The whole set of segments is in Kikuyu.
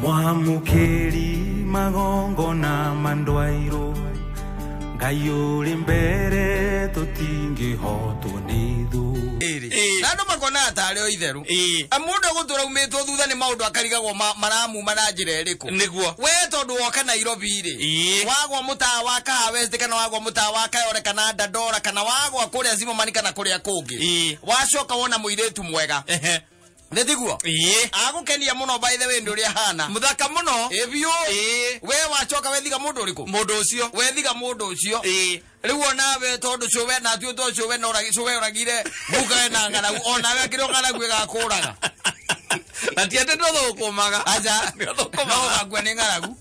Mwamũkĩri magongona mandwairũ Ngai ũrĩ mbere tũtingĩhotwo nĩ thũ. Na andũ makonaga tarĩ o itheru. Mũndũ egũtũra umĩtwo thutha nĩ maũndũ akarigagwo maramuma na njĩra ĩrĩkũ. Nĩguo. We tondũ woka Nairobi rĩ, wagwa mũtaa wa Kahawa West kana wagwa mũtaa wa Kayole kana Dandora kana wagwa kũrĩa Zimmerman kana kũrĩa kũngĩ, wacoka wona mũirĩtu mwega. Nĩ tiguo? Agũkenia mũno by the way nĩ ũrĩa ahana. Mũthaka mũno. Ĩ biũ. We wacoka wethiga mũndũ ũrĩkũ? Mũndũ ũcio. Wethiga mũndũ ũcio. Rĩu onawe tondũ cũwe na atuĩtwo cũwe na cũwe ũragire guka we na ng'aragu, onawe akĩrĩ o ng'aragu ĩgakũraga. Na ti atĩ ndũthũkũmaga. Aca. Nĩũthũkũmaga. No ũgakua nĩ ng'aragu.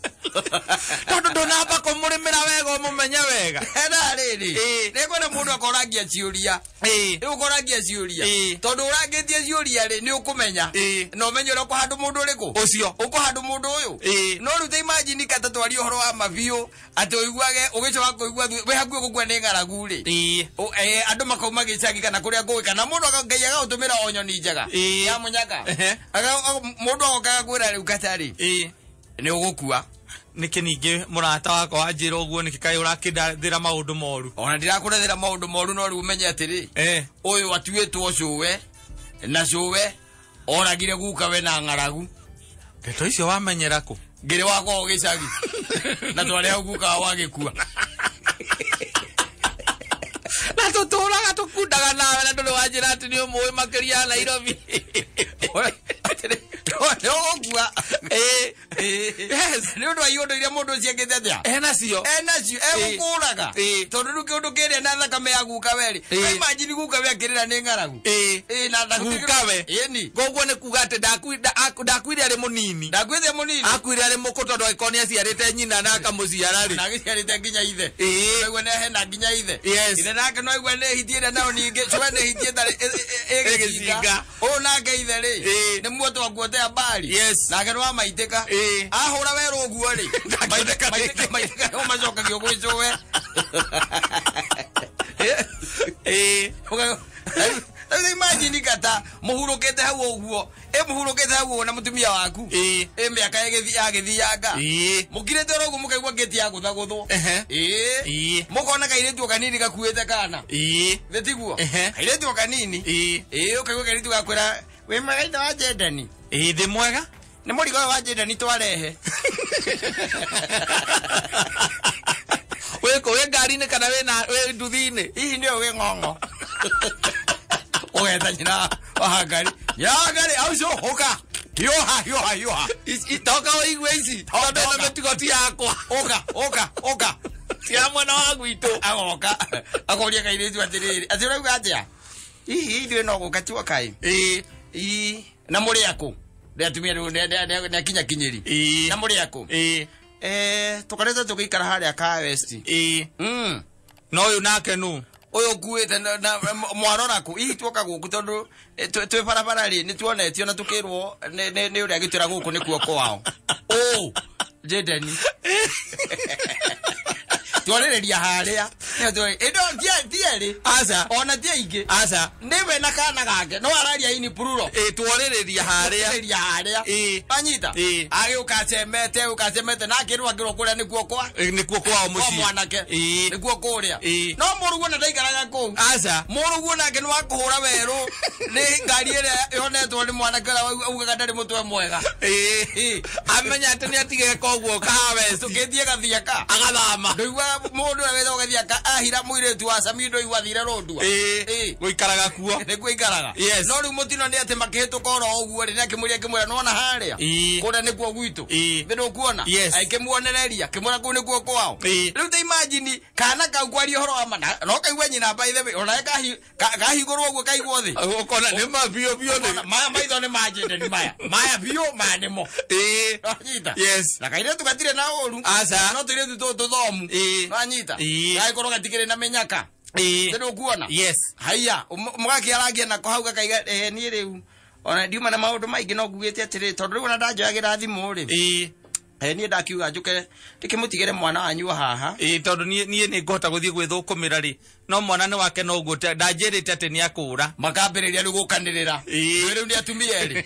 Tondũ ndũnamba kũmũrĩmĩra wega ũmũmenye wega. Ena rĩrĩ. Nĩngwenda mũndũ akorangia ciũria. Rĩu ũkorangia ciũria. Tondũ ũrangĩtie ciũria rĩ, nĩ ũkũmenya. Na ũmenye ũrĩa ũkũhandũ mũndũ ũrĩkũ? Ũcio. Ũkũhandũ mũndũ ũyũ? No rĩu ta imagine kata twarie ũhoro wa mabiũ, atĩ ũiguage, ũgĩcoka kũigua wĩ hakuhĩ gũkua nĩ ng'aragu rĩ. Andũ makauma gĩcagi kana kũrĩa kũngĩ, kana mũndũ Ngai agagũtũmĩra o nyoni njega. Ya mũnyaka. Mũndũ agoka agakwĩra rĩu kata rĩ. Nĩ ũgũkua. Nĩkĩ ningĩ mũrata wakwa wanjĩra ũguo nĩkĩ kaĩ ũrakĩndathĩra maũndũ moru? Ona ndirakũrethera maũndũ moru no rĩu ũmenye atĩrĩ. Ũyũ atuĩtwo cũwe na cũwe oragire guka we na ng'aragu. Ndeto icio wamenyera kũ? Ngĩrĩ wakwa o gĩcagi. Na twarĩ hau guka wao agĩkua. Na tũtũraga tũkundaga nawe na ndũrĩ wanjĩra atĩ nĩ ũmũĩ makĩria ya Nairobi. Atĩrĩ, nĩ ũgũkua. Yes. Nĩ ũndũ wa iũndũ iria mũndũ ũcio ekĩte atĩa? Enacio. Enacio, egũkũraga. Tondũ rĩu kĩũndũ kĩrĩa na thakame ya guka we rĩ. Imagine guka we akĩrĩra nĩ ng'aragu. Na Guka we. Ĩni. Koguo nĩ kuga atĩ ndakuire arĩ mũnini. Ndakuire mũnini. Akuire arĩ mũkũ tondũ angĩkorwo nĩ aciarĩte nyina na akamũciara rĩ. Na agĩciarĩte nginya ithe. Noigua nĩ ahena nginya ithe. Yes. Ithe nake noigua nĩ hiti ĩrĩa nayo ningĩ, cũwe nĩ hiti ĩtarĩ ĩgĩcinga. Ĩgĩcinga. Ũyũ nake ithe rĩ, nĩ muoto wa kuotea mbari. Yes. Nake nĩ wamaitĩka. Ahũra werũ ũguo rĩ, Ndakĩoneka rĩngĩ. maitĩka nĩmo macokagio gwĩ cũwe. Rĩu imagine kata mũhurũkĩte hau ũguo, mũhurũkĩte hau ũguo na mũtumia waku. Mĩaka yagĩthianga. Mũkirĩte oro ũguo mũkaigua ngĩti ya gũthagũthwo. Mũkona kairĩtu o kanini gakuĩte kana. Nĩ tiguo? Kairĩtu o kanini. Ũkaigua kairĩtu gakwĩra, wĩ mwega ithe wa Jendani? Ndĩ mwega. Nĩ mũrigo ũyũ wa Jendani twarehe. Wĩkũ, wĩ ngari-inĩ kana wĩ nduthi-inĩ? Hihi nĩwe wĩ ng'ong'o? Ũgeta nyina wa ngari. Nyina wa ngari, aucio, ũka. Hiũha, hiũha, hiũha. Toka ũigue ici. Toka. Tondũ ĩno mĩtugo ti yakwa. Ũka, ũka, ũka. Ti ya mwena wa gwitũ. Agoka. Akoria kairĩtu atĩrĩrĩ. Atĩ ũrauga atĩa? Hihi ithuĩ no gũka tuoka ĩ? Ii. Na mũrĩ akũ? Nĩ atumia rĩu, nĩ akinya kinyĩri. Na mũrĩ akũ? Tũkoretwo tũgĩikara harĩa Kahawa West. Na ũyũ nake nũ? Ũyũ ũkuĩte na mwarora kũ? Hihi tuoka gũkũ tondũ, twĩ barabara rĩ, nĩ tuonetio na tũkĩrwo nĩ ũrĩa agĩtwĩra gũkũ nĩkuo kwao. Ũ, Jendeni. Twarĩrĩria harĩa. Nĩyo twarĩ-, ĩno ti erĩ. Aca. Ona ti aingĩ. Aca. Nĩwe na kana gake. No araria ini plural. Twarĩrĩria harĩa. Twarĩrĩria harĩa. Anyita? Agĩũka acemete, agĩũka acemete, na akĩrwo akĩrwo kũrĩa nĩkuo kwa. Nĩkuo kwao Kwa mũciĩ. mwanake. Nĩkuo kũrĩa. No mũrũguo na ndaikaraga kũu. Aca. Mũrũguo nake nĩ wa kũhũra werũ. Nĩ ngari ĩrĩa yonetwo nĩ mwanake ũrĩa augaga ndarĩ mũtwe mwega. Amenya atĩ nĩ atigeka ũguo Kahawa West. Tũkĩtie gathiaka. Agathama. Ndũiguaga mũndũ ũrĩa wĩtagwo gathiaka ahira mũirĩtu wa Sami ndũigua athire Rũndua. Gũikaraga kuo. Nĩkuo aikaraga. Yes. No rĩu mũtino nĩ atĩ makĩhĩtũka oro ũguo rĩ, nĩ akĩmũria akĩmwĩra, nĩwona harĩa? Kũrĩa nĩkuo gwitũ. Nĩ ndũkuona? Yes. Akĩmuonereria, akĩmwĩra kũu nĩkuo kwao. Rĩu ta imagine kana kau kwaria ũhoro wa ma, no kaigue nyina by the way, ona kahingũrwo ũguo kaigwo thĩ. Ũkona nĩ ma biũ biũ nĩ. Ũkona, maya maitho nĩ ma Jendeni maya. Maya biũ, maya nĩmo. Wanyita? Yes. Na kairĩtu gatirĩ na ũru. Aca. No tũirĩtu tũtũ tũthomu. Wanyita? Gagĩkorwo gatikĩrĩ na mĩnyaka. Nĩ ndũkuona? Yes. Haiya, mũgakĩarangia nako hau gakaiga, niĩ rĩu, ona ndiuma na maũndũ maingĩ no ngugĩte atĩrĩ, tondũ rĩu ona ndanjoyagĩra thimũ rĩ. Niĩ ndakiuga njuke ndĩkĩmũtigĩre mwana wanyu haha. Tondũ niĩ nĩ ngũhota gũthiĩ gwĩthũkũmĩra rĩ, no mwana nĩ wake no ũguo ndanjĩrĩte atĩ nĩ akũra. Makambĩrĩria rĩu gũkanĩrĩra. Rĩu nĩ atumia erĩ.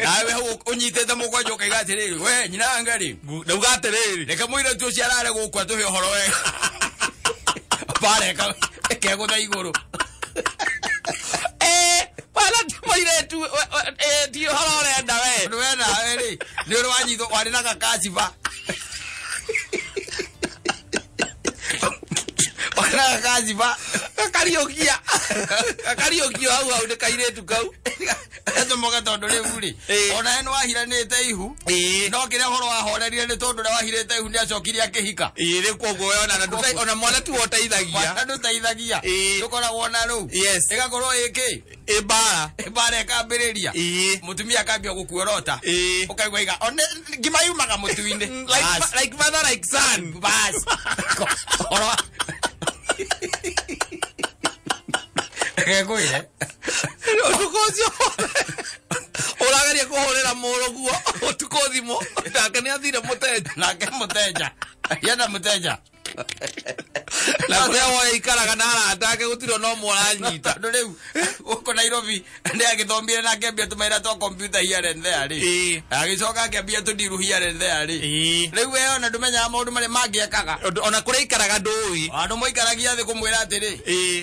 Nawe hau ũnyitĩte mũgwanja ũkaiga atĩrĩrĩ, we nyina anga rĩ. Ndauga atĩrĩrĩ. Reke mũirĩtu ũcio arare gũkũ atũhe ũhoro wega. Bareka ĩkegũtha igũrũ. Wala ti mũirĩtu ti ũhoro ũrenda we. Ũndũ we nawe rĩ, nĩ ũrĩ wanyitwo warĩ na gakaciba. Warĩ na gakaciba. Gakariũkia. Gakariũkio hau hau nĩ kairĩtu kau. Etũmoga tondũ rĩu rĩ, ona we nĩ wahiranĩte ihu. No kĩrĩa ũhoro wahorerire nĩ tondũ ũrĩa wahirĩte ihu nĩ acokire akĩhika. Rĩu koguo we ona mwana tiwe ũteithagia. Mwana ndũteithagia. Ndũkoragwo na rũu. Ĩgakorwo ĩkĩ? Ĩ mbara ĩkambĩrĩria. Mũtumia akambia gũkuorota. Ũkaigua iga one ngima yumaga mũtu-inĩ. Like father like son. Bas. Ũhoro Ngwĩre. Ũtukũ ũcio ũrageria kũhũrĩra mũrũguo ũtukũ thimũ nake nĩ athire mũteja. Nake mũteja. Yenda mũteja. Na kũrĩa woe ikaraga na arata ake gũtirĩ ona ũmwe ũranyita. Tondũ rĩu gũkũ Nairobi nĩ agĩthomire na akĩambia tũmawĩra twa computer here and there rĩ. Agĩcoka akĩambia tũndiru here and there rĩ. Rĩu we ona ndũmenyaga maũndũ marĩa mangĩ ekaga. Ona kũrĩa ikaraga ndũĩ. Andũ moikaragia thĩ kũmwĩra atĩrĩ.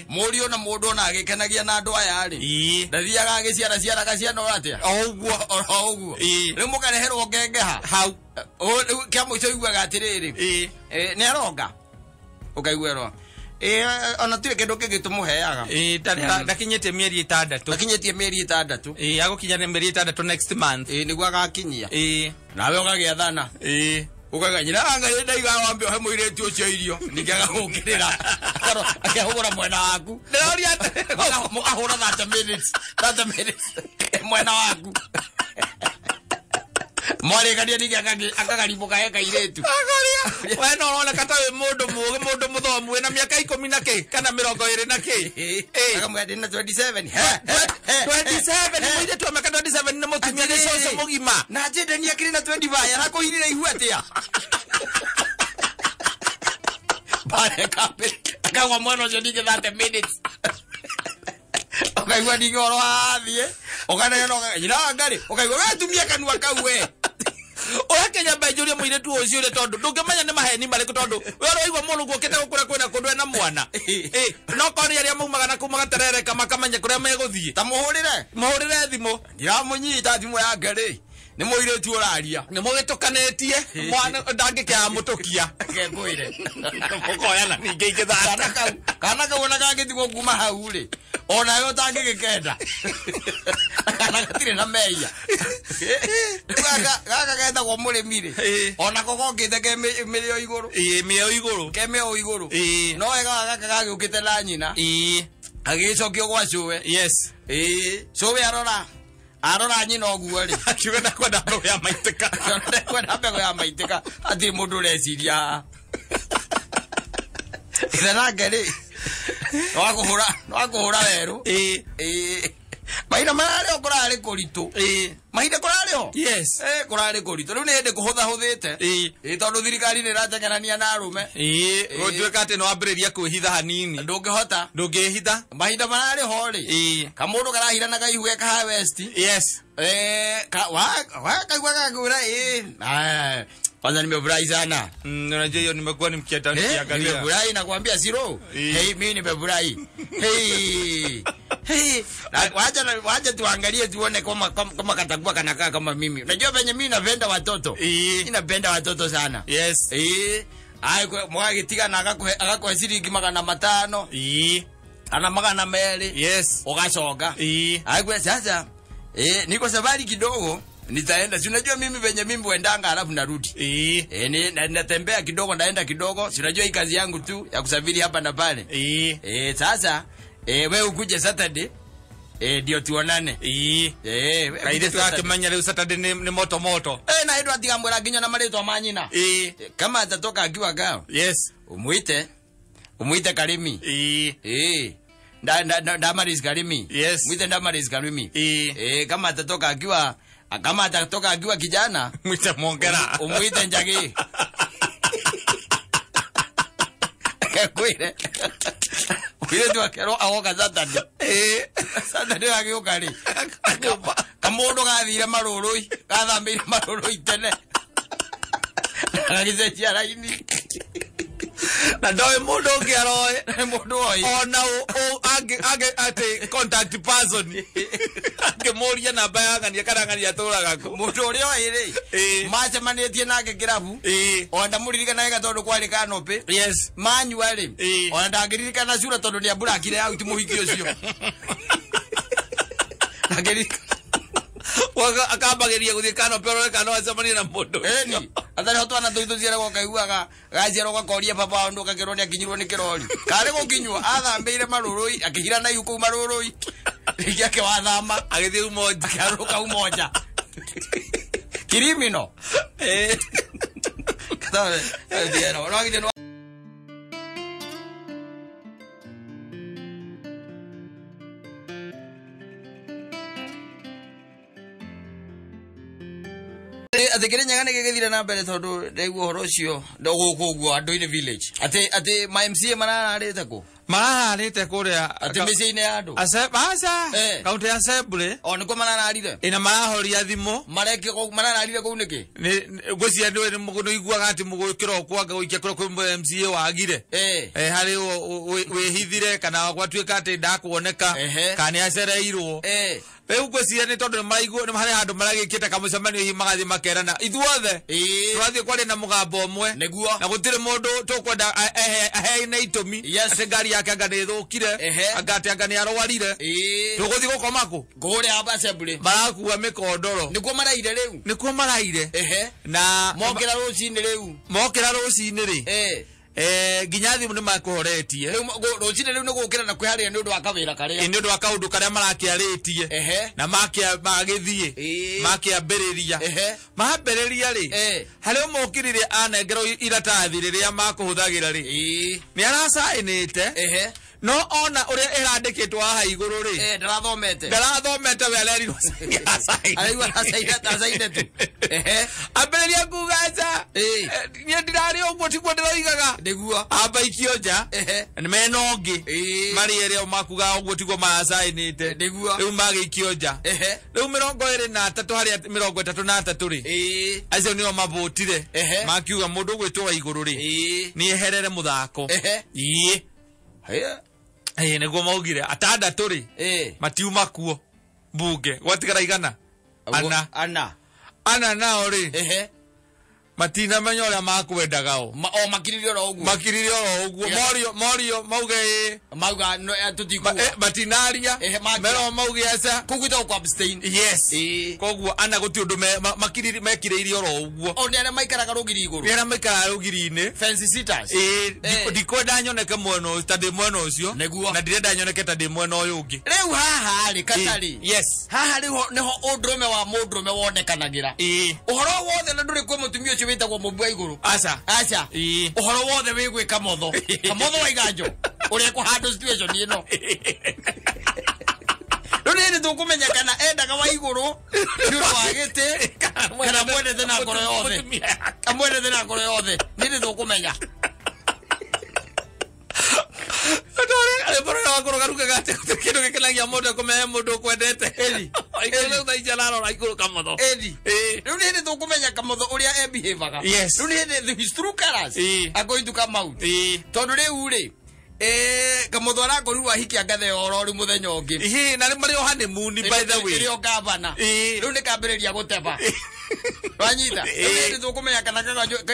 Mũriũ na mũndũ ona agĩkenagia na andũ aya rĩ. Ndathiaga agĩciara ciaraga ciana o atĩa? O ũguo. O ũguo. Rĩu mũkareherwo ngengeha. Hau. Rĩu kĩa mũico iguaga atĩrĩrĩ. Nĩ aronga. Ũkaiguerwo. Ona tirĩ kĩndũ kĩngĩ tũmũheaga. Ndakinyĩtie mĩeri 6. Ndakinyĩtie mĩeri 6. Agũkinya mĩeri 6 next month. Nĩguo agakinyia. Nawe ũgagĩathana. Ũkaiga nyina anga ndaiga wambe ũhe mũirĩtu ũcio irio. Ningĩ agagũkĩrĩra. Akehũgũra mwena waku. Ndĩroria atĩrĩ. Mũkahũra 30 minutes. 30 minutes. Mwena waku. Mwarĩkania ningĩ akagarimũka he kairĩtu. We no ũroneka ta wĩ mũndũ mũũgĩ, mũndũ mũthomu wĩna mĩaka 10 na kĩ kana 20 na kĩ. Akamwĩra ndĩna 27. 27 mũirĩtu wa mĩaka 27 nĩ mũtumia nĩ cũcũ mũgima. Na Jayden akĩrĩ na 25 arakũhirire ihu atĩa? Bareka akagwa mwana ũcio ningĩ 30 minutes. Ũkaigua ningĩ ũhoro wathiĩ ũkaneana nyina anga rĩ ũkaigua we tumia kanua kau we. Ũrakenya mbanjũrie mũirĩtu ũcio ũrĩa tondũ ndũngĩmenya nĩ maheni marĩkũ tondũ we ũraigua mũndũ guokĩte gũkũra kwĩna kũndũ ena mwana. No korwo nĩ arĩa maumaga na kũu magaterereka makamenya kũrĩa megũthiĩ. Ta mũhũrĩre. Mũhũrĩre thimũ. Ndiramũnyita thimũ yake rĩ. Nĩ mũirĩtu ũraria. Nĩ mũgĩtũkanĩtie mwana ndangĩkĩaga mũtũkia. Ngwĩre. Mũkoyana ningĩ ingĩthata. Kana kau ona kangĩtigwo kuma hau rĩ. Ona we ũtangĩgĩkenda. Kana gatirĩ na meia. Gaka getagwo mũrĩmi rĩ. Onako gokĩte ke mĩrĩo igũrũ. Mĩeo igũrũ. Ke mĩeo igũrũ. No wega gaka gagĩũkĩte na nyina. Agĩgĩcokio gwa cũwe. Yes. Cũwe arora. Arora nyina ũguo rĩ. Akiuga ndakwenda mbegũ ya maitĩka. Ndakwenda mbegũ ya maitĩka. Hatirĩ mũndũ ũreciria. Ithe nake rĩ. Nĩwakũhũra werũ. Mahinda mararĩ ho kũrarĩ kũritũ. Mahinda kũrarĩ ho? Yes. Kũrarĩ kũritũ. Rĩu nĩ hĩndĩ kũhũthahũthĩte. Tondũ thirikari nĩ ĩratengerania na arũme. Gũtuĩka atĩ nĩ wambĩrĩria kwĩhitha hanini. Ndũngĩhota. Ndũngĩhitha. Mahinda mararĩ ho rĩ. Kamũndũ karahirana kaihu ge ka West. Yes. Kaigua gagakwĩra Kwanza nimefurahi sana. Unajua hiyo nimekuwa nimkiata nikiangalia. Nimefurahi nakwambia zero. Hey, mimi nimefurahi. Hey. Hey, wacha tuangalie tuone kama katakuwa kanakaa kama mimi. Unajua venye mimi napenda watoto. Mimi napenda watoto sana. Yes. Ai mwagitiga na agakuhe ciringi 500. Ana 200. Yes. Ugacoka. Ai kwa sasa niko safari kidogo. Nitaenda. Si unajua mimi venye mimi huendanga alafu narudi. Natembea kidogo naenda kidogo. Si unajua hii kazi yangu tu ya kusafiri hapa na pale. Sasa wewe ukuje Saturday ndio tuonane. Kaire twakimenya riu Saturday ni moto moto. Na hindu atigamwira nginya na maritwa ma nyina. Kama atatoka akiwa gao. Yes. Umuite Karimi. Damaris Karimi. Yes. Muite Damaris Karimi. Kama atatoka Kama atatoka akiwa kijana mwite Mwongera, umwite Njagi. Kwire mũirĩtu akerwo agoka Saturday. Saturday agĩũka rĩ, kamũndũ gathire marũrũi, gathambĩire marũrũi tene, gagĩcenjia raini. Na ndoĩ mũndũ ũngĩ aroĩ. Mũndũ oĩ. Ona ange atĩ contact person angĩmũria namba ya ng'ania kana ng'ania atũraga kũ. Mũndũ ũrĩa oĩ rĩ, macemanĩtie nake kĩrabu, ona ndamũririkana wega tondũ kwarĩ kanopĩ. Yes. Manyua rĩ, ona ndangĩririkana cura tondũ nĩamburakire out mũhiki ũcio. Akambagĩria gũthiĩ kanopĩ orore kana no acemanie na mũndũ. Ĩni, atarĩ ho twana tũu tũciaragwo ũkaiguaga gaciarwo gakoria baba wao ndũ gakĩrwo nĩakinyirwo nĩ kĩrori. Karĩ gũkinywo athambĩire marũrũi, akĩhira na ihu kũu marũrũi. Rĩngĩ akĩwathama, agĩthiĩ Umoja. Akĩharũrũka Umoja. Kirimino. Atĩ Kĩrĩnyaga nĩ gĩgĩthire na mbere tondũ ndaigua ũhoro ũcio gũkũ ũguo andũ-inĩ village. Atĩ atĩ ma MCA marararĩte kũ? Marararĩte kũrĩa atĩ mĩciĩ-inĩ ya andũ. Aca, county assembly. O nĩkuo marararire. Ĩna marahoria thimũ. Marararire kũu nĩkĩ? Ngwĩciria nĩ ũiguaga atĩ mũgũkĩra anga gũikia kũrĩa kwĩ MCA wagire. Harĩ wĩhithire kana gwatuĩka atĩ ndakuoneka kana nĩ acereirwo. Rĩu ngwĩciria nĩ tondũ nĩmaraigua nĩ harĩ handũ maragĩkĩte kamũcemanio hihi magathiĩ makerana ithuothe tũrathiĩ kwaria na mũgambo ũmwe nĩguo, na gũtirĩ mũndũ tũkwenda aheane itũmi atĩ ngari yake anga nĩ ĩthũkire, anga atĩ anga nĩ arwarire. Tũgũthiĩ gũkoma kũ? Kũrĩa assembly. Marakua mĩkondoro. Nĩkuo maraire rĩu. Nĩkuo maraire. Na mokĩra rũcinĩ rĩu. Mokĩra rũcinĩ rĩ. Nginya thimũ nĩ makũhoretie. Rĩu rũcinĩ rĩu nĩ gũkĩra na kwĩharĩria nĩ ũndũ wa kawĩra karĩa. Nĩ ũndũ wa kaũndũ karĩa marakĩarĩtie. Na magĩthiĩ. Makĩambĩrĩria. Mambĩrĩria rĩ, harĩ ũmwe ũkirire anengerwo iratathi rĩrĩa makũhũthagĩra rĩ. Nĩ aracainĩte. No ona ũrĩa ĩrandĩkĩtwo haha igũrũ rĩ. Ndarathomete. Ndarathomete we arerirwo acaine. Araigua acaine tu. Ambĩrĩria kuga nja. Niĩ ndirarĩ ũguo tiguo ndĩroigaga. Nĩguo. Amba ikio nja. Mena ũngĩ. Marĩ erĩ o makuga ũguo tiguo maracainĩte. Nĩguo. Rĩu magĩikio nja. Rĩu 23 harĩa 33 rĩ. Acio nĩo mavotire. Makiuga mũndũ ũgwĩtwo igũrũ rĩ. Nĩ eherere mũthako. Ĩĩ. Nĩguo maugire atandatũ rĩ matiuma kuo mbunge gwatigara igana ana ana nao rĩ matinamenya ũrĩa makwendaga o o makirire oro ũguo, makirire oro ũguo, morio morio mauge ĩ mauga tũtikuo matinaria mero mauge aca kũu gwĩtagwo kwa abstain. Yes, koguo ana gũtirĩ ũndũ makirire mekirĩirie oro ũguo. O nĩ arĩa maikaraga rũgiri igũrũ, nĩ arĩa maikaraga rũgiri-inĩ, fence sitters. Ndikwenda nyoneke mwena ta ndĩ mwena ũcio, na ndirenda nyoneke ta ndĩ mwena ũyũ ũngĩ. Rĩu haha rĩ katarĩ, yes, haha rĩu nĩho ũndũrũme wa mũndũrũme wonekanagĩra. Ũhoro wothe na ndũrĩ kwĩ mũtumia ũcio wĩtagwo mũmbi wa igũrũ. Aca aca, ũhoro wothe wĩ gwĩ Kamotho. Kamotho wa Iganjo ũrĩa kũhandũ situation ĩno. Rĩu nĩ tũkũmenya kana endaga wa igũrũ nĩ ũndũ wa gĩtĩ kana mwendete na ngoro yothe, amwendete na ngoro yothe. Nĩ tũkũmenya. Kĩndũ gĩkenagia mũndũ kũmenya mũndũ ũkwendete. Rĩu nĩ hĩndĩ tũkũmenya Kamotho ũrĩa ebehavaga. Rĩu nĩ hĩndĩ his true colours are going to come out. Tondũ rĩu rĩ Kamotho arakorirwo ahikia ngathe oro rĩu mũthenya ũngĩ. Ĩhĩ, na marĩ o honeymoon by the way. Ĩrĩ o gavana. Rĩu nĩ kambĩrĩria gũteba. Wanyita. Rĩu nĩ hĩndĩ tũkũmenya kana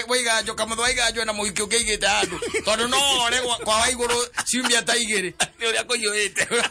Waiganjo, Kamotho wa Iganjo na mũhiki ũngĩ aigĩte handũ. Tondũ no ore kwa Waigũrũ ciumia ta igĩrĩ. Nĩ ũrĩa kũhiũhĩte.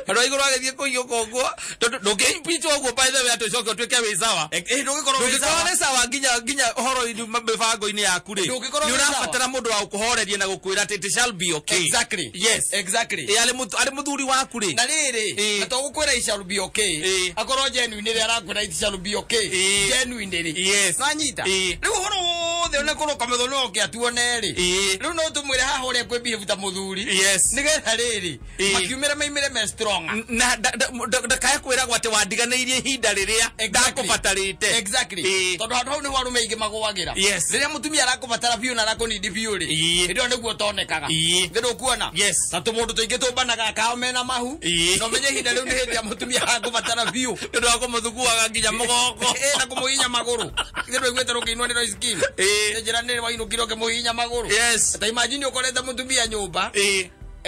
Andũ a igũrũ agĩthiĩ kũhiũka ũguo, tondũ ndũngĩ-impeach ũguo by the way atĩ ũcoke ũtuĩke wĩ sawa. Ndũngĩkorwo wĩ sawa. Ndũngĩkorwo nĩ sawa nginya ũhoro-inĩ mĩbango-inĩ yaku rĩ. Ndũngĩkorwo Nĩ wĩ sawa. ũrabatara mũndũ wa gũkũhoreria na gũkwĩra atĩ it shall be okay. Exactly. Yes. Exactly. Arĩ mũthuri waku rĩ. Na rĩrĩ, na to gũkwĩra it shall be okay. Akorwo genuine rĩ arakwĩra it shall be okay. Genuine rĩ. Yes. Wanyita. Rĩu ũhoro wothe Ũmũthĩ ona korwo Kamotho no oke atuone rĩ. Rĩu no tũmwĩre haha ũrĩa kwĩ ta mũthuri. Yes. Nĩgetha rĩrĩ makiumĩra maimĩre me strong. Na ndakae kwĩragwo atĩ wandiganĩirie ihinda rĩrĩa ndakũbatarĩte. Exactly. Tondũ handũ hau nĩho arũme aingĩ magũagĩra. Yes. Rĩrĩa mũtumia arakũbatara biũ na arakũnindi biũ rĩ. Hĩndĩ ĩyo nĩguo ũtonekaga. Nĩ ndũkuona? Yes. Na tũmũndũ tũingĩ tũmbanaga kao mena mahu. No menye ihinda rĩu nĩ hĩndĩ ya mũtumia arakũbatara biũ. Nĩ ũndũ wa kũmũthuguaga nginya mũgongo. Na kũmũhihinya magũrũ. Nĩ ndwaiguĩte rũkĩinwo nĩ Royce Kim. Njĩra nĩ wainũkire ũkĩmũhihinya magũrũ. Yes. Ta imagine ũkorete mũtumia nyũmba.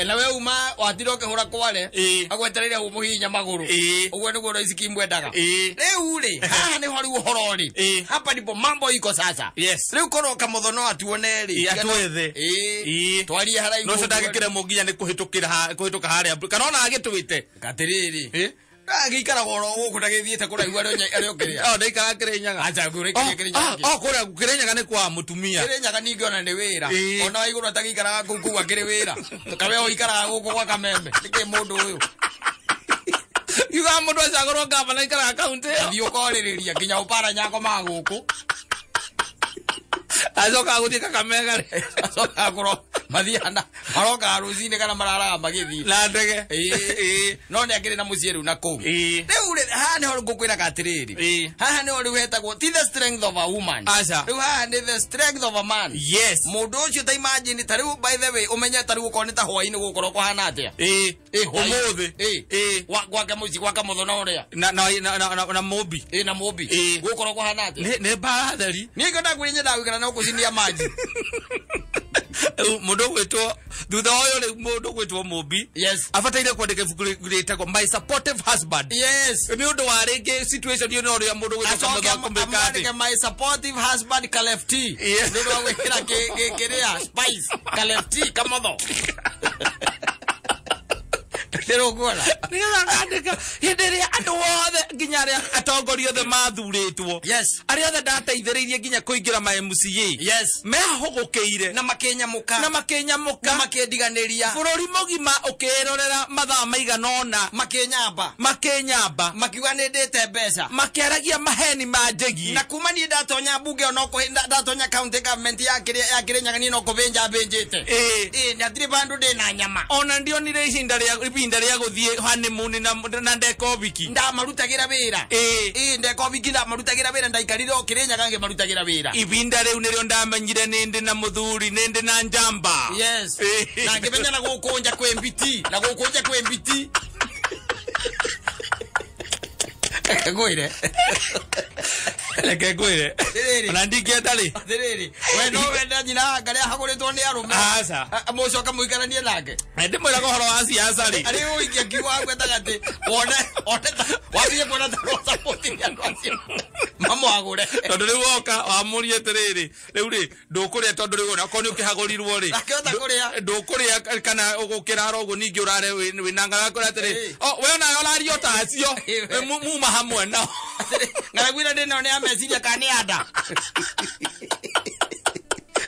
Na we uma watinda ũkĩhũra kware agwetereire ũmũhihinya magũrũ. Ũguo nĩguo Royce Kim wendaga. Rĩu rĩ haha nĩho rĩu ũhoro rĩ. Hapa ndipo mambo iko sasa. Yes. Rĩu korwo Kamotho no atuone rĩ. Atuethe. Twarie haraihu. No ũcio ndangĩkĩremwo nginya nĩ kũhĩtũka harĩa kana ona agĩtwĩte. Atĩrĩrĩ. Agĩikaraga oro gũkũ ndagĩthiĩte kũraihu arĩ o kĩrĩa. O ndaikaraga Kĩrĩnyaga. Acha ngũrĩkĩrie Kĩrĩnyaga. O kũrĩa Kĩrĩnyaga nĩ kwa mũtumia. Kĩrĩnyaga ningĩ ona nĩ wĩra. Ona wa igũrũ atagĩikaraga kũu kũu akĩrĩ wĩra. Kawe ũikaraga gũkũ gwa Kameme. Nĩkĩ mũndũ ũyũ? Yugaga mũndũ acagũrwo ngavana aikaraga kaũntĩ ĩyo. Thiĩ ũkorĩrĩria nginya ũpara nyakomaga gũkũ. Acokaga gũthiĩ Kakamega rĩ. Acokaga kũro mathiana marokaga rũcinĩ kana mararaga magĩthiĩ. Na ndege. No nĩ akĩrĩ na mũciĩ rĩu na kũu. Rĩu rĩ haha nĩho ngũkwĩraga atĩrĩrĩ. Haha nĩho rĩu hetagwo ti the strength of a woman. Aca. Rĩu haha nĩ the strength of a man. Yes. Mũndũ ũcio ta imagine ta rĩu by the way ũmenye ta rĩu ũkorwo nĩ ta hwaĩ-inĩ gũkorwo kũhana atĩa. Ũmũthĩ. Gwake mũciĩ gwa Kamotho na ũrĩa. Na Mũmbi. Na Mũmbi. Gũkorwo kũhana atĩa. Nĩ mbara theri. Niĩ ngwenda nyendaga gũikara na gũkũcinia maji. Mũndũ ũgwĩtwo thutha ũyũ rĩu mũndũ ũgwĩtwo Mũmbi. Yes. Abataire kwandĩka ibuku rĩtagwo My Supportive Husband. Yes. Nĩ ũndũ wa rĩngĩ situation ĩyo no ũrĩa mũndũ ũgwĩtwo Kamotho akũmĩka atĩ. Amwandĩke My Supportive Husband Caleb T. Nĩ ũndũ wa gwĩkĩra kĩrĩa spice Caleb T Kamotho. Ndĩrũkuona. Nĩgetha ngandĩka hĩndĩ ĩrĩa andũ othe nginya arĩa atongoria othe mathurĩtwo. Yes. Arĩa othe ndateithĩrĩirie nginya kũingĩra ma MCA. Yes. Mehũgũkĩire. Na makĩnyamũka. Na makĩnyamũka. Na makĩndiganĩria. Bũrũri mũgima ũkĩrorera mathaa maigana ũna. Makĩnyamba. Makĩnyamba. Makiuga nĩ ndĩte mbeca. Makĩaragia maheni ma njĩgiĩ. Na kuma niĩ ndatonya mbunge ona ndatonya county government ya Kĩrĩnyaga niĩ no kũbĩnja bĩnjĩte. Nĩ hatirĩ bandũ ndĩ na nyama. Ona ndionire ihinda rĩa gũthiĩ honeymoon na ndeka ũhiki. Ndamarutagĩra wĩra. Ndeka ũhiki ndamarutagĩra wĩra ndaikarire o Kĩrĩnyaga ngĩmarutagĩra wĩra. Ibinda rĩu nĩrĩo ndamenyire nĩ ndĩ na mũthuri nĩ ndĩ na njamba. Yes. Na ngĩmenya na gũkũ nja kwĩ mbiti. Na gũkũ nja kwĩ mbiti. Ngwĩre. Reke ngwĩre. Ona ndingĩenda rĩ. Atĩrĩrĩ. We no wenda nyina anga rĩa hagũrĩtwo nĩ arũme. Aca. Mũcoka mũikaranie nake. Ndĩmwĩraga ũhoro wa siasa rĩ. Arĩ ũikia kiugo agwetaga atĩ wone wambie kuona ta rũcapoti nĩ andũ acio. Mamwagũre. Tondũ rĩu woka wamũrie atĩrĩrĩ rĩu rĩ ndũkũrĩa tondũ rĩu ona okorwo nĩ ũkĩhagũrirwo rĩ. Ndakĩhota kũrĩa. Ndũkũrĩa kana ũgũkĩrara ũguo ningĩ ũrare wĩna ng'aragu atĩrĩ. We onawe ũraria o ta acio. Muma hamwe nao. Ng'aragu ĩrĩa ndĩ nayo nĩ ya meciria kana nĩ ya nda.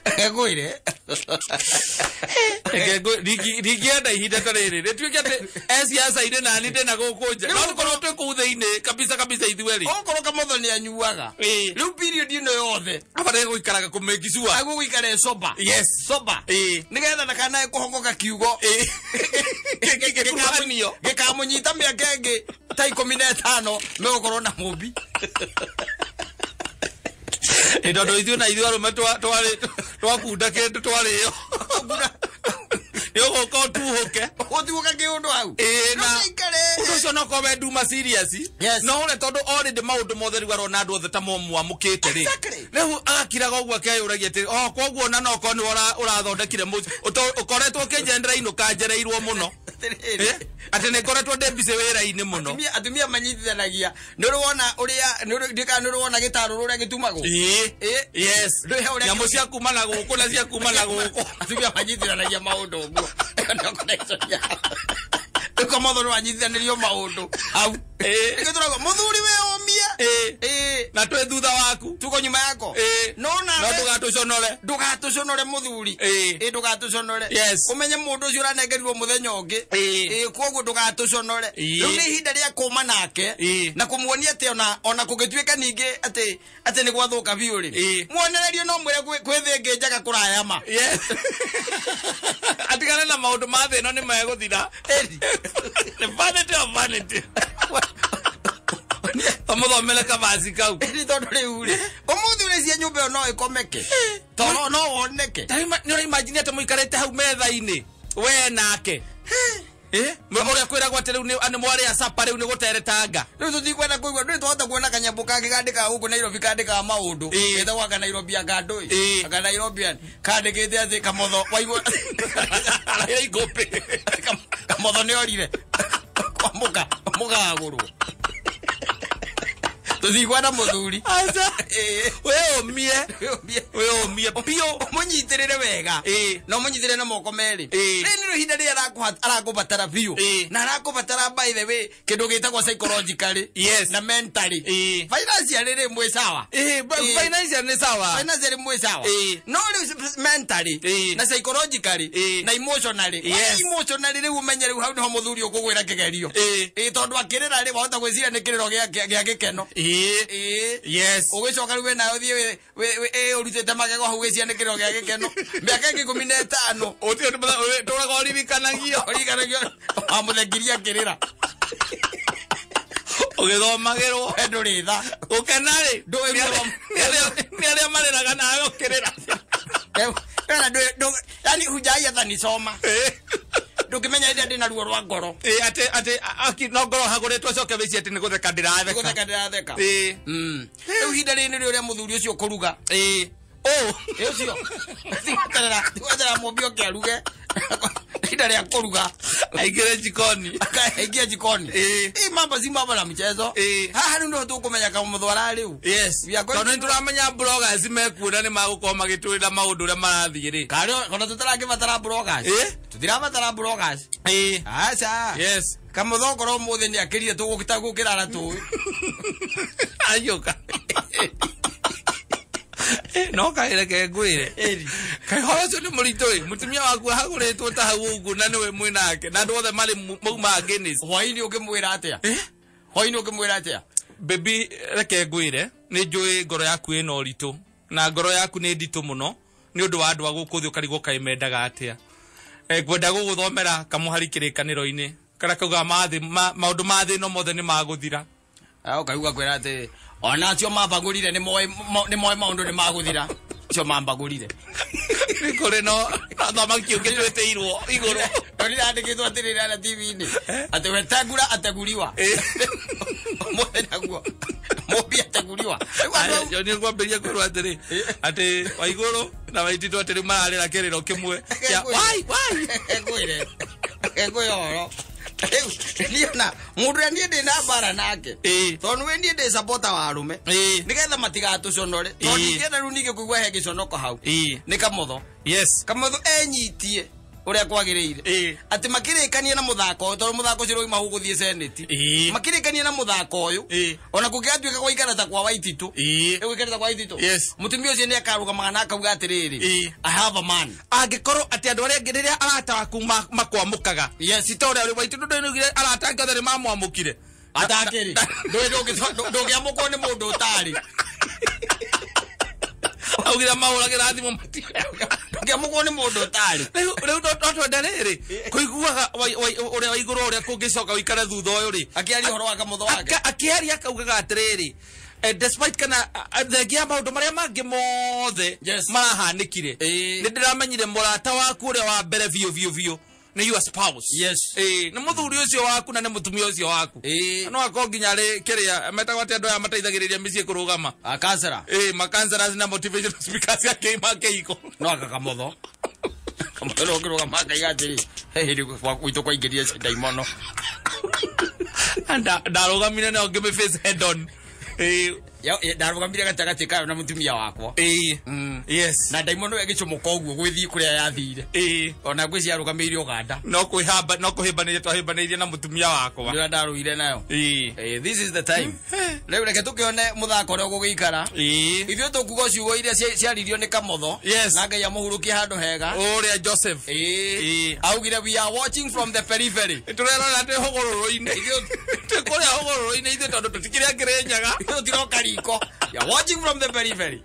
Ngwĩre. Ndingĩenda ihinda ta rĩrĩ rĩtuĩke atĩ siasa-inĩ nani ndĩ na gũkũ nja. No tũkorwo twĩ kũu thĩinĩ kabisa kabisa ithuerĩ. Okorwo Kamotho nĩ anyuaga. Rĩu period ĩno yothe. Abataire gũikaraga kũmake sure. Agũgũikara e sober. Yes. Sober. Nĩgetha ndakanae kũhogoka kiugo. Gĩkuruhanio. Gĩkamũnyita mĩaka ĩngĩ ta 15 megũkorwo na Mũmbi. Tondũ ithuĩ na ithuĩ arũme twakunda kĩndũ twarĩo. Nĩ ũgũka ũtuhũke. Ũtuhũke kĩũndũ hau. Na ũndũ ũcio no korwo we nduma serious. Yes. No ũrĩa tondũ already maũndũ mothe rĩu arona andũ othe ta momwamũkĩte rĩ. Exactly. Rĩu agakiraga ũguo akeyũragia atĩ o koguo ona no korwo nĩwe ũrathondekire mũciĩ. Ũkoretwo ũkĩnjendera inũka njereirwo mũno. Atĩ nĩ ngoretwo ndĩ busy wĩra-inĩ mũno. Atumia manyitithanagia. Nĩ ũrĩ wona ũrĩa nĩ ũrĩ wona gĩtarũrũ ũrĩa gĩtumagwo. Yes. Nyamũ cia kuma na gũkũ na cia kuma na gũkũ. Atumia manyitithanagia maũndũ ũguo. Nĩo connection yao. Rĩu Kamotho nĩ wanyitithanĩrio maũndũ hau. Nĩkĩo tũrauga mũthuri we ũmie. Tũmĩrie. Na twĩ thutha waku. Tuko nyuma yako. No na ndũgatũconore. Ndũgatũconore mũthuri. Ndũgatũconore. Yes. Ũmenye mũndũ ũcio ũranengerirwo mũthenya ũngĩ. Koguo ndũgatũconore. Rĩu nĩ ihinda rĩa kũma nake na kũmuonia atĩ ona kũngĩtuĩka ningĩ atĩ nĩ gwathũka biũ rĩ. Muonererio no mwĩre kwĩ thĩ ĩngĩ njega kũraya ma. Yes. Atigane na maũndũ ma thĩ ĩno nĩ megũthira. Nĩ vanity of vanity. Tũmũthomere kabaci kau. Nĩ tondũ rĩu rĩ ũmũthĩ ũrĩcie nyũmba ĩyo no ĩkomeke. Tondũ no woneke. Nĩ ũraimagine atĩ mũikarĩte hau metha-inĩ we nake. Ũrĩa kwĩragwo atĩ rĩu nĩ mwarĩa sapa rĩu nĩ gũteretanga. Rĩu tũtikwenda kũigua ndũĩ twahota kuona kanyamũ kangĩ kandĩkaga gũkũ Nairobi kandĩkaga maũndũ. Getagwo aka Nairobi anga ndũĩ. Aka Nairobian kandĩkĩte atĩ Kamotho waigua araire ikũmbĩ. Kamotho nĩ orire. Kwamũka mũkagũrwo. Tũtikwenda mũthuri. Aca. Wĩyũmie. Wĩyũmie biũ. Mũnyitĩrĩre wega. Na ũmũnyitĩrĩre na moko merĩ. Rĩrĩ nĩrĩo ihinda rĩrĩa arakũbatara biũ. Na arakũbatara by the way kĩndũ gĩtagwo psychologically. Yes. Na mentally. Financially rĩ mwĩ sawa. Financially nĩ sawa. Financially mwĩ sawa. No rĩu mentally na psychologically na emotionally. Yes. Emotionally rĩu ũmenye rĩu hau nĩho mũthuri ũkũgwĩra kĩgerio. Tondũ akĩrĩra rĩ wahota gwĩciria nĩ kĩrĩro gĩa gĩkeno. Yes. Ũgĩcoka rĩu wĩnayo ũthiĩ ũrutĩte magego hau ũgĩciria nĩ kĩrĩro gĩa gĩkeno. Mĩaka ĩngĩ 15. Tũraga ũririkanagio. Ũririkanagio wamũthekirie akĩrĩra. Ũgĩthomagĩrwo. We ndũrĩ tha. Gũkena rĩ. Nĩ arĩa marĩraga nawe ũkĩrĩra. Yani hujai hata nisoma. Ndũngĩmenya hĩndĩ ndĩna ruo rwa ngoro. Atĩ no ngoro hagũrĩtwo coke wĩcie atĩ nĩ gũtheka ndĩratheka. Gũtheka ndĩratheka. Rĩu ihinda rĩrĩ nĩrĩo rĩa mũthuri ũcio kũruga. Ũcio. Tigweterera mũmbi oke aruge. Ihinda rĩa kũruga. Aingĩre jikoni. Akaingia jikoni. Mambo si mambo na mchezo. Haha rĩu nĩho tũkũmenya Kamũtho ararĩ. Yes. Tondũ nĩ tũramenya bloggers mekuo na nĩ magũkorwo magĩtwĩra maũndũ ũrĩa marathiĩ rĩ. Karĩ ona tũtarakĩbatara bloggers. Tũtirabatara bloggers. Aca. Yes. Kamũtho okorwo ũmũthĩ nĩ akĩrire tũgũkĩta gũkĩrara tũĩ. Ayũka. No kaĩreke ngwĩre. Kaĩ ũhoro ũcio nĩ mũritũ ĩ. Mũtumia waku ahagũrĩtwo ta hau ũguo na nĩwe mwĩ nake na andũ othe marĩ mauma Guinness. Hwaĩ-inĩ ũngĩmwĩra atĩa? Hwaĩ-inĩ ũngĩmwĩra atĩa? Baby reke ngwĩre nĩ njũĩ ngoro yaku ĩna ũritũ na ngoro yaku nĩ nditũ mũno nĩ ũndũ wa andũ a gũkũ thĩ ũkarigwo kaĩ mendaga atĩa. Ngwenda gũgũthomera kamũhari kĩrĩkanĩro-inĩ karĩa kaugaga maũndũ ma thĩ ĩno mothe nĩ magũthira. Ũkaigua kwĩra atĩ ona acio mambagũrire nĩ moĩ maũndũ nĩ magũthira. Acio mambagũrire. Nĩ kũrĩ no thamaki ũngĩ twĩtĩirwo igũrũ. Ndonire andĩkĩtwo atĩrĩrĩ na TV-inĩ atĩ wetengura ateguriwa. Ũmũthĩ naguo mũmbi ateguriwa. Nĩ ngwambĩrĩria kwĩrwo atĩrĩ atĩ Waigũrũ na Waititũ atĩ rĩu mararĩra kĩrĩro kĩmwe kĩa wai wai. Ngwĩre ngwĩre ũhoro. Rĩu niĩ ona mũndũ ũrĩa niĩ ndĩ na mbara nake. Tondũ we niĩ ndĩ supporter wa arũme. Nĩgetha matigatũconore. Tondũ ndingĩenda rĩu ningĩ kũigua he gĩconoko hau. Nĩ Kamũtho. Yes. Kamũtho enyitie ũrĩa kwagĩrĩire. Atĩ makĩrĩkania na mũthako ũyũ tondũ mũthako ũcio rĩu gũthiĩ senate. Makĩrĩkania na mũthako ũyũ. Ona kũngĩgatuĩka gwaikara ta kwa Waititũ. Gũikara ta kwa Waititũ. Yes. Mũtumia ũcio nĩ akarũgamaga na akauga atĩrĩrĩ. I have a man. Angĩkorwo atĩ andũ arĩa angĩ rĩrĩa arata aku makwamũkaga. Yes. Ti ta ũrĩa Waititũ ndũĩ arata ake othe nĩ mamwamũkire. Atakĩrĩ. Ndũngĩamũkwo nĩ mũndũ ũtarĩ. Augire mahũragĩra thimũ matioyaga. Ndũngĩamũkwo nĩ mũndũ ũtarĩ. Rĩu no twende rĩrĩ kũiguaga ũrĩa Waigũrũ ũrĩa kũngĩcoka ũikare thutha ũyũ rĩ. Akĩaria ũhoro wa Kamũtho wake. Akĩaria akaugaga atĩrĩrĩ despite kana thengia maũndũ marĩa mangĩ mothe marahanĩkire. Nĩ ndĩramenyire mũrata waku ũrĩa wa mbere biũ biũ biũ nĩ your spouse. Yes. Nĩ mũthuri ũcio waku na nĩ mũtumia ũcio waku. No akorwo nginya rĩ kĩrĩa metagwo atĩ andũ aya mateithagĩrĩria mĩciĩ kũrũgama. Counselor. Ma-counselors na motivational speakers ya kĩhiko. No aka Kamũtho. Kamũtho no kĩrũgama akaiga atĩrĩ, he hĩndĩ gwitũ kwaingĩrire ndaimono. Ndarũgamire nao ngĩmĩ face head on. Ndarũgamire gatagatĩ kayo na mũtumia wakwa. Yes. Na ndaimono ĩgĩcomoka ũguo gwĩthiĩ kũrĩa yathire. Ona ngwĩciria arũgamĩire Uganda. No kwĩhamba no kũhĩmbanĩria twahĩmbanĩirie na mũtumia wakwa. Nĩrĩa ndarũire nayo. This is the time. Rĩu reke tũkĩone mũthako ũrĩa ũgũgĩikara. Ithuĩ tũkuga ciugo iria ciaririo nĩ Kamotho. Yes. Na Ngai amũhurũkie handũ hega. Ũrĩa Joseph. Augire we are watching from the periphery. Tũrerora twĩ hũgũrũrũ-inĩ. Twĩ kũrĩa hũgũrũrũ-inĩ ithuĩ tondũ tũtikĩrĩa Kĩrĩnyaga. Ithuĩ tũtiroka riko. We are watching from the periphery.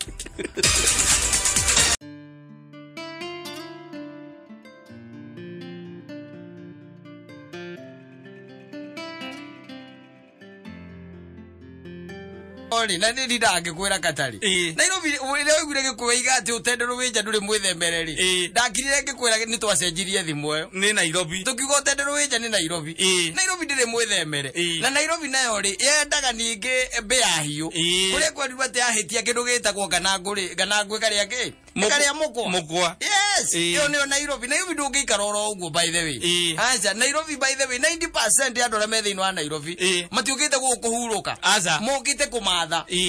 Ori na nĩ ndangĩkwĩra Katari. Nairobi rĩrĩa waiguire gĩkũyũ iga atĩ ũtenderũ wĩ nja ndũrĩ mwĩthemere rĩ. Ndakirire ngĩkwĩra nĩ twacenjirie thimũ ĩyo. Nĩ Nairobi. Tũkiuga ũtenderũ wĩ nja nĩ Nairobi. Nairobi ndĩrĩ mwĩthemere. Na Nairobi nayo rĩ yendaga ningĩ mbĩa hiũ. Kũrĩa kwerirwo atĩ yahĩtia kĩndũ gĩtagwo nganangũ rĩ, nganangũ ĩkarĩa kĩ? Ĩkarĩa mũkwa. Mũkwa. Yes. Ĩyo nĩyo Nairobi. Nairobi ndũngĩikara oro ũguo by the way. Aca Nairobi by the way 90% ya andũ arĩa me thĩinĩ wa Nairobi matiũkĩte gũkũ kũhurũka. Mokĩte kũmatha.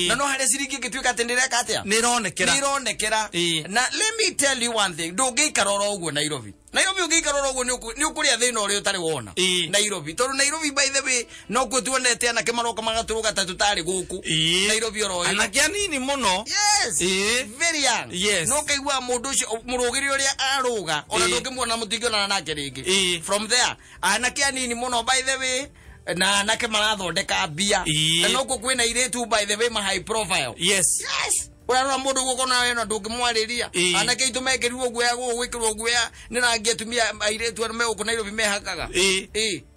Na no harĩa ciringi ĩngĩtuĩka atĩ nĩreka atĩa? Nĩĩronekera. Nĩĩronekera. Na let me tell you one thing, ndũngĩikara oro ũguo Nairobi. Nairobi ũngĩikara oro ũguo nĩ ũkũrĩa thĩna ũrĩa ũtarĩ wona. Nairobi tondũ Nairobi by the way no kuo tuonete anake maroka magatũrũga ta tũtarĩ gũkũ. Nairobi oro ĩno. Anake anini mũno. Yes. Very young. Yes. No kaigua mũndũ ũcio mũrũgĩre ũrĩa arũga ona ndũngĩmuona mũtingĩonana nake rĩngĩ. From there anake anini mũno by the way na anake marathondeka mbia. Na no kuo kwĩna airĩtu by the way ma high profile. Yes. Yes. Ũrarora mũndũ ũguo ũkona we no ndũngĩmwarĩria. Anake aitũ mekĩrirwo guoya gũkũ gwĩkĩrwo guoya nĩ rangi atumia airĩtu arĩa me gũkũ Nairobi mehakaga.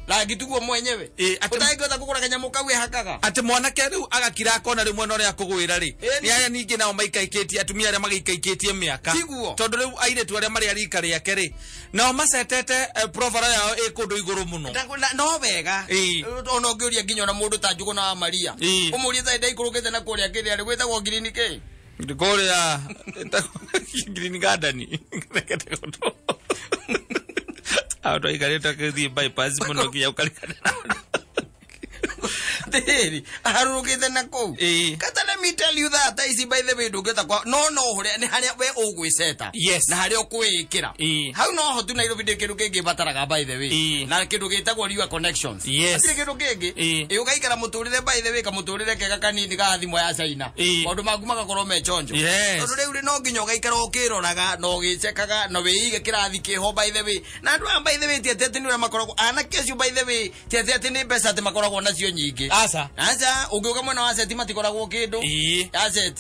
Rangi tuguo mwenyewe. Ũtangĩhota kũgũra kanyamũ kau ehakaga. Atĩ mwanake rĩu agakira akona rĩu mwena ũrĩa akũgwĩra rĩ. Nĩ arĩa ningĩ nao maikaikĩtie atumia arĩa magĩikaikĩtie mĩaka. Tiguo. Tondũ rĩu airĩtu arĩa marĩ a rika rĩake rĩ nao macetete profile yao ĩ kũndũ igũrũ mũno. No wega. Ona ũngĩũria nginya ona mũndũ ta Njũgũna wa Maria. Ũmũrie ta ndaikũrũkĩte na kũrĩa kĩrĩa rĩ gwĩtagwo ngirini kĩ? Kũrĩa Green Garden. Andũ aikarĩte gũthiĩ bypass mũno nginya ũkarigana. Atĩrĩrĩ, aharũrũkĩte na kũu. Kata let me tell you that ici by the way ndũngĩhota kwa no no ũrĩa nĩ harĩa we ũgwĩceta. Yes. Na harĩa ũkwĩĩkĩra. Hau no ho tu Nairobi ndĩ kĩndũ kĩngĩ bataraga by the way. Na kĩndũ gĩtagwo riũa connections. Yes. Hatirĩ kĩndũ kĩngĩ. Ũgaikara mũtũrĩre by the way kamũtũrĩre kega kanini ga thimũ ya China. Maũndũ maku magakorwo me chonjo. Yes. Tondũ rĩu rĩ no nginya ũgaikara ũkĩroraga na ũgĩcekaga na wĩige kĩrathi kĩho by the way. Na andũ aya by the way ti atĩ nĩ ũrĩa makoragwo anake acio by the way ti atĩ nĩ mbeca atĩ makoragwo nacio nyingĩ. Aca. Aca ũngĩũka mwena wa asset matikoragwo kĩndũ. Asset.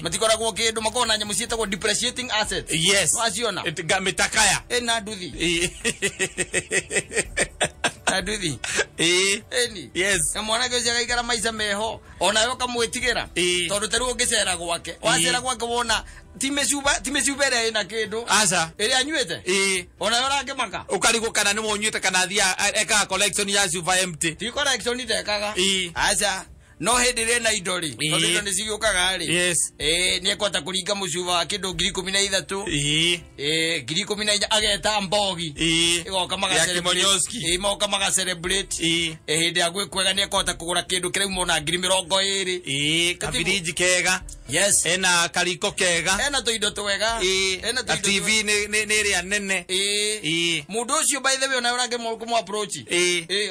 Matikoragwo kĩndũ makoragwo na nyamũ ciĩtagwo depreciating assets. Yes. Waciona. Mĩtakaya. Na nduthi. Na nduthi. Eni. Yes. Na mwanake ũcio agaikara maica meho onawe ũkamwĩtigĩra. Tondũ ta rĩu ũngĩcera gwake. Wacera gwake wona ti mĩcuba ĩrĩa ĩna kĩndũ. Aca. Ĩrĩa anyuĩte. Onawe ũrangĩmaka. Ũkarigwo kana nĩ mũnyuĩte kana athiaga ekaga collection ya cuba empty. Ti collection ndekaga. Aca. No hĩndĩ ĩrĩa ĩna indo rĩ, tondũ indo nĩ cigĩũkaga rĩ. Yes. Nĩ ekũhota kũringa mũcuba wa kĩndũ 13,000. 14,000 ageta mbogi. Ĩgoka maga celebrate. Moka maga celebrate. Hĩndĩ ya gwĩkwega nĩ ekũhota kũgũra kĩndũ kĩrauma ona 20,000. Kabirinji kega. Yes. Ena kariko kega. Ena tũindo twega. Ena tũindo. TV nĩ ĩrĩa nene. Mũndũ ũcio by the way ona ũrangĩmũ approach.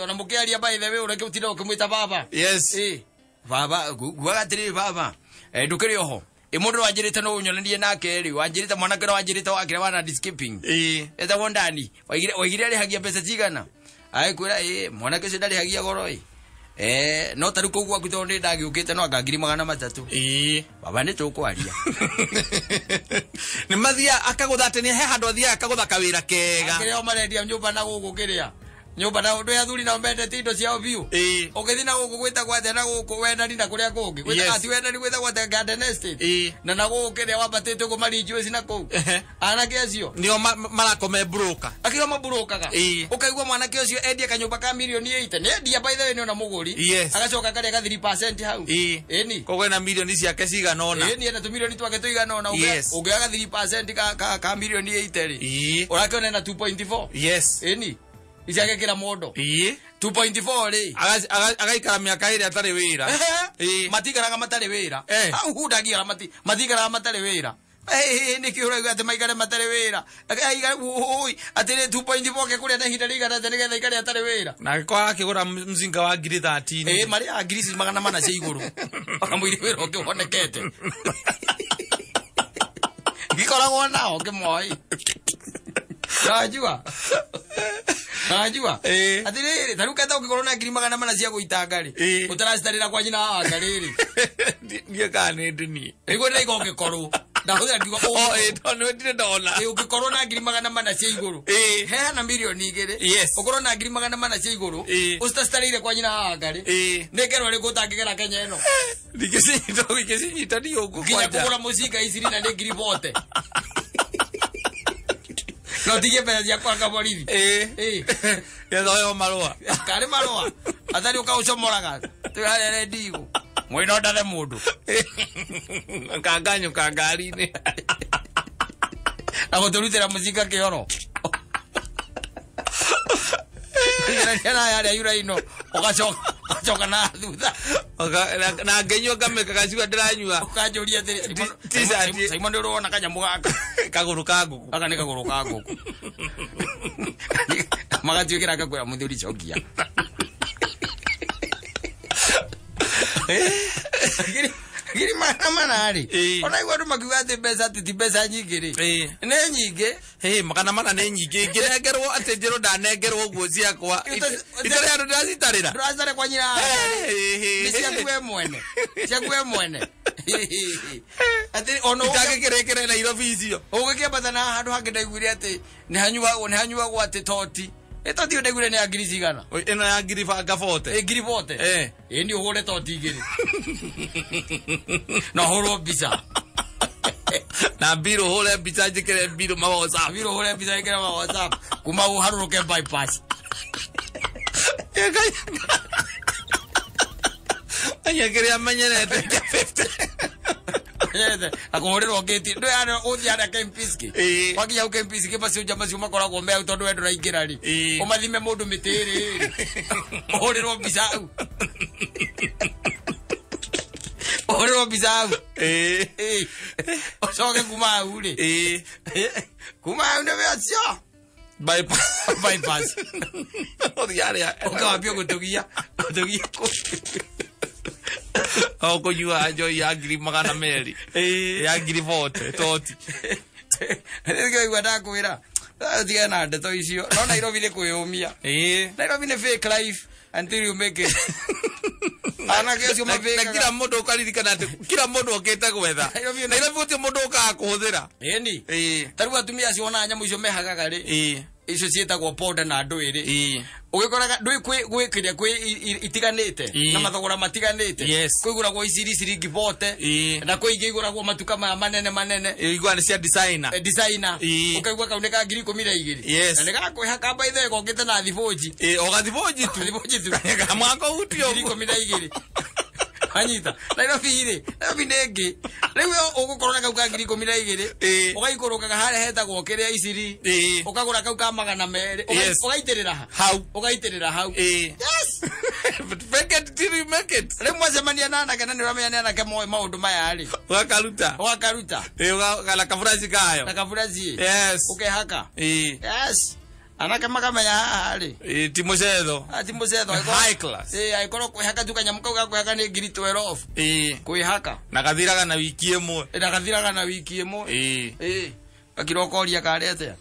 Ona mũkĩaria by the way ũreke ũtinda ũkĩmwĩta baba. Yes. Baba guaga atĩrĩrĩ baba ndũkĩrĩ oho mũndũ wanjĩrĩte no ũnyonanie nake rĩ wanjĩrĩte mwanake ũrĩa wanjĩrĩte wakĩrĩa wa landscaping etagwo Ndani waigire arĩhagia mbeca cigana agĩkwĩra mwanake ũcio ndarĩhagia goro no ta rĩu kũu gwaku tondũ nĩ ndagĩũkĩte no anga 300,000. Baba nĩ tũkwaria. Nĩ mathiaga akagũtha atĩ nĩ he handũ athiaga akagũtha kawĩra kega. Kĩrĩa marendia nyũmba na gũkũ kĩrĩa nyũmba na ũndũ ya athuri nao mendete indo ciao biũ. Ũgĩthiĩ na gũkũ gwĩtagwo atĩa na gũkũ wendani na kũrĩa kũngĩ gwĩtagwo ti wendani gwĩtagwo atĩa Garden Estate. Na gũkũ kĩrĩa wambatĩte ũguo Marinjuĩci na kũu anake acio nĩo marakome broker. Akĩo maburokaga. Ũkaigua mwanake ũcio endia kanyũmba ka mirioni 8 nĩ endia by the way nĩ ona mũgũri. Agacoka akarĩa ga 3% hau. Ĩni. Koguo ena mirioni ciake cigana ũna. Ĩni ena tũmirioni twake tũigana ũna. Ũngĩoya ga 3% ka mirioni 8 rĩ ũrakĩona ena 2.4. Yes. Ĩni. Iciagekĩra mũndũ. Ĩĩ. 2.4 rĩ. Agaikara mĩaka ĩrĩ atarĩ wĩra. Ĩĩ. Matikaraga matarĩ wĩra. Hau hundagia matikaraga matarĩ wĩra. Nĩkĩ ũrauga atĩ maikare matarĩ wĩra? Atĩrĩ 2.4 ke kũrĩa na ihinda rĩigana atĩa nĩgetha aikare atarĩ wĩra? Na angĩkorwo akĩgũra mzinga wa ngiri 13. Ĩĩ, marĩaga ngiri ici 400 cia igũrũ. Kamũira wĩra ũngĩ wonekete. Ngĩkoragwo nao ngĩmoĩ. Najua. Najua. Atĩrĩrĩ, ta rĩu keta ũngĩkorwo na ngiri 400 cia gũitanga rĩ, ũtaracitarĩra kwa nyina wa anga rĩrĩ. Ndiĩ kana nĩ ndĩ niĩ. Nĩguo ndĩraiga ũngĩkorwo. Ndahũthĩra ngiuga Oh, tondũ nĩ ndirĩ ndona. Ĩ, ũngĩkorwo na ngiri 400 cia igũrũ. Heana mirioni 2. Yes. Ũkorwo na ngiri 400 cia igũrũ. Ũcitacitarĩire kwa nyina wa anga rĩ. Nĩ ngero ĩrĩkũ ũtangĩgera Kenya ĩno? Ndingĩcinyita ni ũguo Nginya kwanja. kũgũra mũcinga iciri na nĩ ngiri 40. No tigie mbeca cia kwanga borithi. Ĩĩ. Getha ũheo marũa. Karĩ marũa. Atarĩ ũkaũcomoraga. Twĩ harĩa ndigũ. Mwĩna ndathe mũndũ. Kanganyũka ngari-inĩ. Na gũtũrutĩra mũcinga kĩoro. Ũgerania na harĩa yuraino. Ũgacoka na thutha. Na ngĩnyua ngamĩka gacua ndĩranyua. Ũkanjũria atĩrĩ, Simon nĩ ũrona kanyamũ gaka? Kagũrũ ka ngũkũ. Gaka nĩ kagũrũ ka ngũkũ. Magatuĩkĩra ngakwĩra mũthuri cokia. Ngiri 400 rĩ. Ona igua andũ makiuga atĩ mbeca atĩ ti mbeca nyingĩ rĩ. Nĩ nyingĩ. 400 nĩ nyingĩ. Ingĩnengerwo atĩ njĩrwo ndanengerwo ũguo ciakwa. Itarĩ andũ ndĩracitarĩra. Ndũracitarĩra kwa nyina. Nĩ ciaku we mwene. Ciaku we mwene. Atĩ ona itangĩkĩrĩkĩre Nairobi icio. Ũgĩkĩambata na handũ hangĩ ndaiguire atĩ nĩ hanyuagwo atĩ toti. Ĩ toti ndaiguire nĩ ya ngiri cigana? Ĩno ya ngiri banga 40. Ĩ ngiri 40. Ĩ nĩ ũhũre toti 2. Na ũhũrwo mbica. Na mbirũ hũre mbica njĩkĩre mbirũ ma WhatsApp. Mbirũ hũre mbica njĩkĩre ma WhatsApp. Kuma ũharũrũke bypass. Anya kĩrĩa menyerete kĩa 50. Akũhũrĩrwo ngĩti. Ndũĩ harĩa ũthiĩ harĩa Kempinski. Wakinya hau Kempinski macio macio makoragwo me hau tondũ we ndũraingĩra rĩ. Ũmathime mũndũ mĩtĩ ĩrĩ. Ũhũrĩrwo mbica hau. Ũhũrĩrwo mbica hau. Ũcoke kuma hau rĩ. Kuma hau nĩ ũcio. Bypass. Bypass. Ũthiĩ harĩa. Ũkawambia gũtũgia. Gũtũgia. O kũnyua njohi ya ngiri 200. Ya ngiri 40 toti. Nĩkĩo igua ndakwĩra. Tigana na ndeto icio. No Nairobi nĩ kwĩyũmia. Nairobi nĩ fake life until you make it. Anake acio mabĩkaga. Na kila mũndũ ũkaririkana atĩ kila mũndũ okĩte gwetha. Nairobi gũtirĩ mũndũ ũkaga kũhũthĩra. Ĩni. Ta rĩu atumia acio ona nyamũ icio mehagaga rĩ. Icio ciĩtagwo ponda na ndwĩrĩ. Ũgĩkoraga ndũĩ gwĩ kĩrĩa kwĩ itiganĩte na mathogora matiganĩte. Kwĩ igũragwo iciri ciringi 40 na kwĩ ingĩ igũragwo matuka maya manene manene. Igua nĩ cia designer. Designer. Ũkaigua kau nĩ ka ngiri 12. Na nĩ gakwĩhaka by the way gokĩte na thibũnji. O gathibũnji tu. Gathibũnji tu. Kamwako hutio. Ngiri 12. Anyita. Nairobi rĩ, Nairobi nĩ ĩngĩ. Rĩu ũgũkorwo na kau ka ngiri 12. Ũgaikũrũkaga harĩa hetagwo kĩrĩa iciri. Ũkagũra kau ka 200. Ũgaitĩrĩra ha? Hau. Ũgaitĩrĩra hau. Yes. But make it till you make it. Rĩu mwacemania na anake na nĩ ũramenya nĩ anake moĩ maũndũ maya rĩ. Ũgakaruta. Ũgakaruta. Ũgakana kaburaci kayo. Na kaburaci. Yes. Ũkehaka. Yes. Anake makamenya haha rĩ. Ti mũcetho. Ti mũcetho. High class. Angĩkorwo kwĩhaka tu kanyamũ kau ga kwĩhaka nĩ ngiri 12. Kwĩhaka. Na gathiraga na wiki ĩmwe. Na gathiraga na wiki ĩmwe. Gakira ũkoria karĩ atĩa.